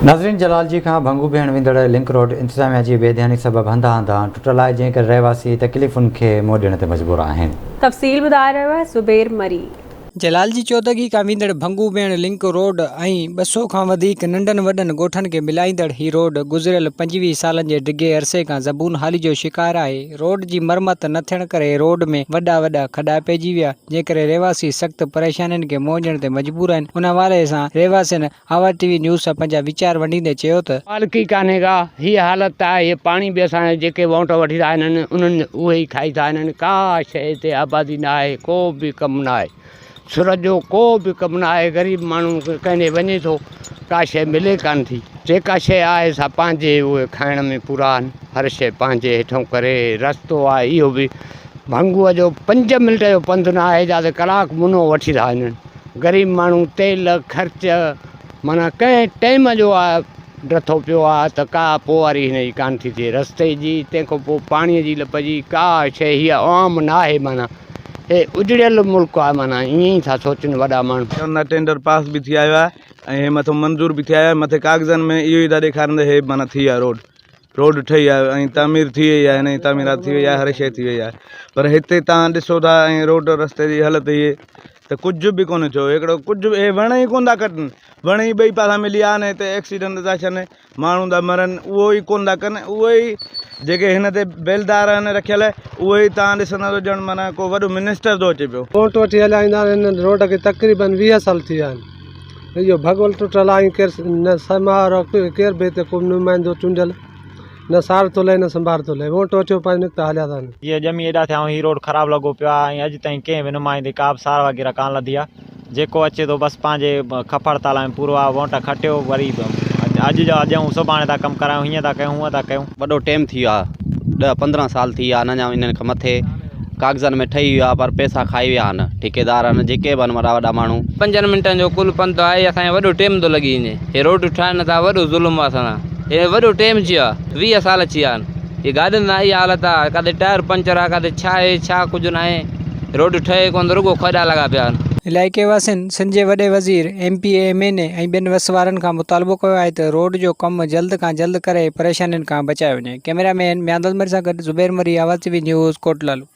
ناظرين جلال جي کان ڀنگو بيهڻ ويندڙ لنڪ روڊ انتظاميا جي بي ڌياني سبب هنڌان هنڌان ٽٽل آهي جنهن ڪري رهواسي تڪليفن کي منهن ڏيڻ تي مجبور آهن. تفصيل ٻڌائي رهيو آهي زبير مري. جلال جي چودڳي کان ويندڙ ڀنگو بيهڻ لنڪ روڊ ۽ 200 کان وڌيڪ ننڍن وڏن ڳوٺن کي ملائيندڙ هي روڊ گذريل 25 سالن جي ڊگهي عرصي کان زبون حالي جو شڪار آهي روڊ جي مرمت نه ٿيڻ ڪري روڊ ۾ وڏا وڏا کڏا پئجي ويا جنهن ڪري رهواسي سخت پريشانين کي منهن ڏيڻ تي مجبور آهن ان حوالي سان رهواسين آواز ٽي وي نيوز سان پنهنجا ويچار ونڊيندي چيو ته. مالڪي ڪانهي ڪا، هيء حالت آهي، هيء پاڻي به اسان جا جيڪي وونٽ وٺي ٿا هنن انهن اهي ئي کائي ٿا هنن ڪا شيء هتي آبادي نه آهي ڪو به ڪم نه آهي سر جو ڪو به ڪم نه آهي غريب ماڻهو ڪنهن ڏي وڃي ٿو ڪا شيء ملي ڪانه ٿي جيڪا شيء آهي سا پنهنجي اهي کائڻ ۾ پورا آهن هر شيء پنهنجي هيٺئون ڪري رستو آهي اهو به ڀنگوء جو پنج منٽ جو پنڌ نه آهي جاتي ڪلاڪ منو وٺي ٿا وڃن. غريب ماڻهو تيل خرچ معنيٰ ڪنهن ٽيم جو آ ڊٿو پيو آ ته ڪا پوئواري هن جي ڪانه ٿي ٿئي رستي جي تنهن کان پوء پاڻي جي لپ جي ڪا شيء هيء عوام نه آهي معنيٰ هي اجڙيل ملڪ آ معنيٰ ائين ئي ٿا سوچن وڏا ماڻهو. چون ٿا ٽينڊر پاس به ٿي آيو آهي ۽ هي مٿو منظور به ٿي آيو آهي مٿي ڪاغذن ۾ اهو ئي ٿا ڏيکارن ته هي معنيٰ ٿي ويو آهي روڊ روڊ ٺهي آيو ۽ تعمير ٿي وئي آهي هن جي تعميرات ٿي وئي آهي هر شيء ٿي وئي آهي پر هتي توهان ڏسو ٿا ۽ روڊ رستي جي حالت هي ته ڪجهه به ڪونه ٿيو هڪڙو ڪجهه به اهي وڻ ئي ڪونه ٿا ڪٽن وڻ ئي ٻئي پاسا ملي ويا آهن هتي ايڪسيڊنٽ ٿا ٿين ماڻهو ٿا مرن اهو ئي ڪونه ٿا ڪن اهي ئي جيڪي هن تي بيلدار آهن رکيل اهي ئي توهان ڏسندا ته ڄڻ معنيٰ ڪو وڏو منسٽر ٿو اچي پيو. پونٽ وٺي هليا ايندا آهن هن روڊ کي تقريبن 20 سال ٿي ويا آهن اهو ڀڳل ٽٽل آهي ڪير نه سماء وارو ڪير به هتي ڪو نمائندو چونڊيل نه سار ٿو لهي نه سنڀار ٿو لهي ووٽ وٺيو پنهنجو نڪتا هليا ٿا وڃن. جيئن ڄمي ايڏا ٿيا آهيون هي روڊ خراب لڳو پيو آهي ۽ اڄ تائين ڪنهن به نمائندي ڪا به سار وغيره ڪانه لڌي آهي جيڪو اچي ٿو بس پنهنجي کڦڙ تالا ۾ پورو آهي ووٽ کٽيو وري اڄ جو اڄ آهيون سڀاڻي ٿا ڪم ڪرايون هيئن ٿا ڪيون هونئن ٿا ڪيون. وڏو ٽيم ٿي ويو آهي ڏهه 15 سال ٿي ويا آهن اڃا انهن کان مٿي ڪاغذن ۾ ٺهي ويو آهي پر پئسا کائي ويا آهن ٺيڪيدار آهن جيڪي به آهن وڏا وڏا ماڻهو. پنجن منٽن جو ڪل پنڌ آهي اسان کي وڏو ٽيم ٿو لڳي وڃي هي روڊ ٺاهن نٿا وڏو ظلم آهي اسان سان هي وڏو ٽيم ٿي ويو آهي 20 سال ٿي ويا آهن هي گاڏين سان اها حالت آهي ڪاٿي ٽائر پنچر آهي ڪاٿي ڇا آهي ڇا ڪجهه ناهي روڊ ٺهي ڪونه ٿو رڳو کڏا لڳا پيا آهن. علائقي واسين سنڌ جي وڏي وزير، M P A, M N A ۽ ٻين وس وارن کان مطالبو ڪيو آهي ته روڊ جو ڪم جلد کان جلد ڪري پريشانين کان بچايو وڃي. ڪئميرا مين ميانداد مري سان گڏ Zubair Marri, Awaz T V news, Kot Lalu.